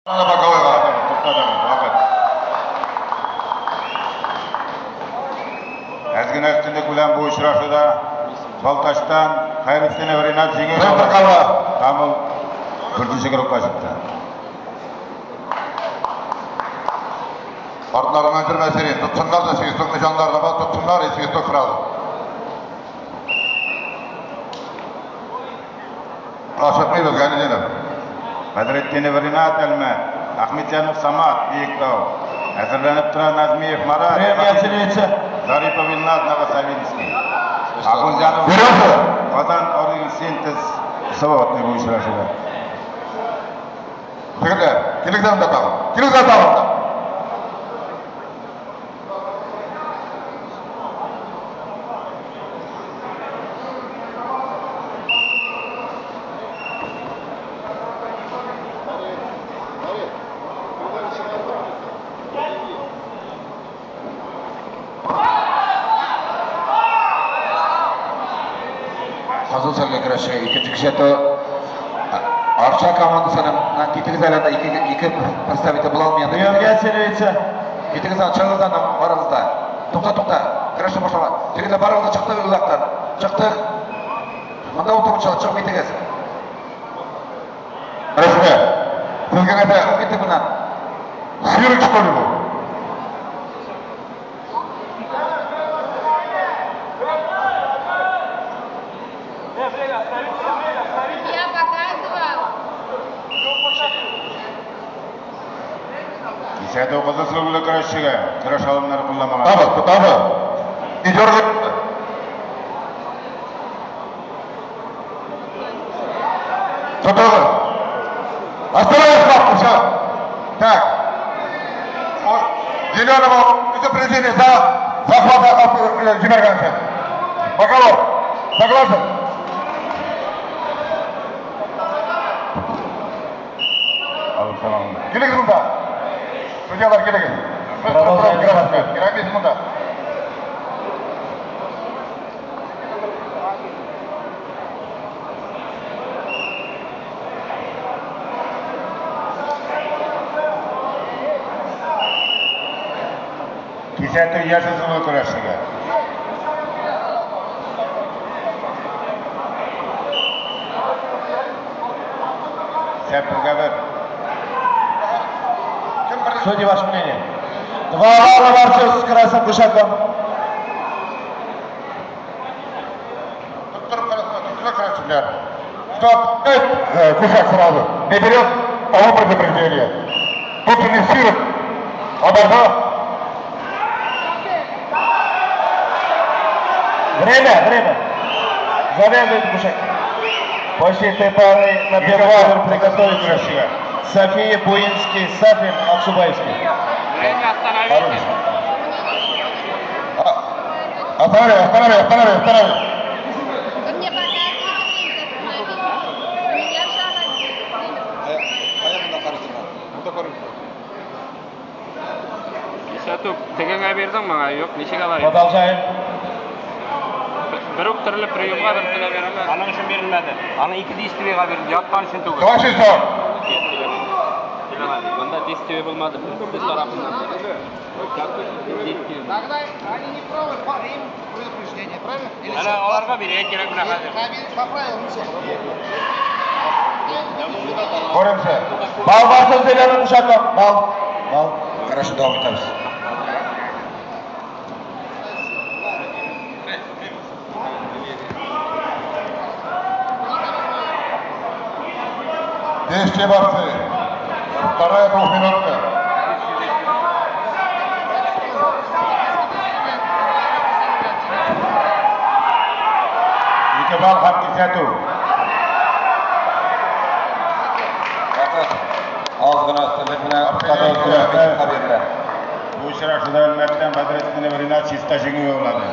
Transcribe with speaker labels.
Speaker 1: Боковойга. Туктадыгыз, вакыт. Әз генә өстенлек белән бу очрашуда Балтачтан Хәйретдинов Ринат җиңү
Speaker 2: Центр ковра.
Speaker 1: Һәм ул дүртенче кругка чыкты.
Speaker 2: Артларыннан кермә Сирин. Тотсыннар да свистокны җаннарына ба, тотсыннар и свисток сразу. Ашыкмыйбыз, Галидинов.
Speaker 1: Бәдретдинов Ринат Әлмәт, Ахметзянов Самат Биектау. Әзерләнеп тора Назмиев Марат.
Speaker 3: Время оценивается.
Speaker 1: Зарипов Илназ Новосавинский. Ахунзянов
Speaker 2: Сережа!
Speaker 1: Казан Оргсинтез свободный бу очрашуда.
Speaker 2: Егетләр, килегез анда тагын. Килегез анда тагын.
Speaker 4: Кызыл сәргә көрәшчегә икенче кисәтү. Арча командасының китегез әле анда ике представитель була алмый анда.
Speaker 3: Приемга оценивается.
Speaker 4: Китегез анда, чыгыгыз анда барыгыз да. Тукта, тукта. Көрәшне башлама. Егетләр барыгыз да чыктык улактан. Чыктык. Монда утыручылар чыгып китегез.
Speaker 2: Рәсмә. Сезгә нәрсә?
Speaker 4: Чыгып киттек моннан.
Speaker 2: Цирк, что ли, бу?
Speaker 5: Я показывал.
Speaker 1: Кисәтү кызыл сөлгеле көрәшчегә көрәш алымнары кулланмаган.
Speaker 2: Тотабыз, тотабыз. Не дергай. Тотыгыз. Остановись, бабку, все. Так. Зеленому предупреждение за захват җибәргән өчен. Боковой. Согласен?
Speaker 1: Алып tamamlandı.
Speaker 2: Килегез монда. Судьялар килегез.
Speaker 3: Продолжаем.
Speaker 2: Кирәкмисез монда.
Speaker 1: Кисәтү яшел сөлгеле көрәшчегә. Исәп бергә бер.
Speaker 3: Судьи, ваше мнение. 2 балла борцу с красным кушаком.
Speaker 2: Тоттырып карасына, көрәшчеләр. Стоп, кушак сразу. Не берет, а он предупреждение. Тут не цирк, а борьба.
Speaker 3: Время, время. Завязывает кушак. После этой пары на первый ковер приготовиться.
Speaker 1: Көрәшчегә.
Speaker 3: София Буинский, Сафин Аксубаевский.
Speaker 6: Время остановите.
Speaker 2: Останови, останови, останови, останови.
Speaker 5: Вы мне показываете время остановить. У меня жара. Время.
Speaker 6: Кисәтү тегеңә бирдең миңа, юк, ничек алай?
Speaker 3: Продолжаем.
Speaker 6: Бер үк төрле приемга берсенә бирелмәде. Аның өчен бирелмәде. Аны ике действиега бирелде, яткан өчен түгел.
Speaker 2: Два часа.
Speaker 6: Монда действие булмады. Без тарафыннан. Действие.
Speaker 7: Тогда они не правы, им предупреждение, правильно? Или
Speaker 6: Әле
Speaker 7: что?
Speaker 6: аларга бирергә кирәк менә хәзер.
Speaker 7: По правилам все.
Speaker 2: Боремся.
Speaker 3: Балл борцу с зеленым кушаком. Балл. Балл.
Speaker 4: Көрәшне дәвам итәбез.
Speaker 2: Действие борцы. Вторая двухминутка.
Speaker 1: Ике балл һәм кисәтү.
Speaker 4: Вакыт аз гына өстенлек белән Кызыл бирелә.
Speaker 1: Бу очрашуда Әлмәттән Бәдретдинов Ринат чиста җиңү яулады.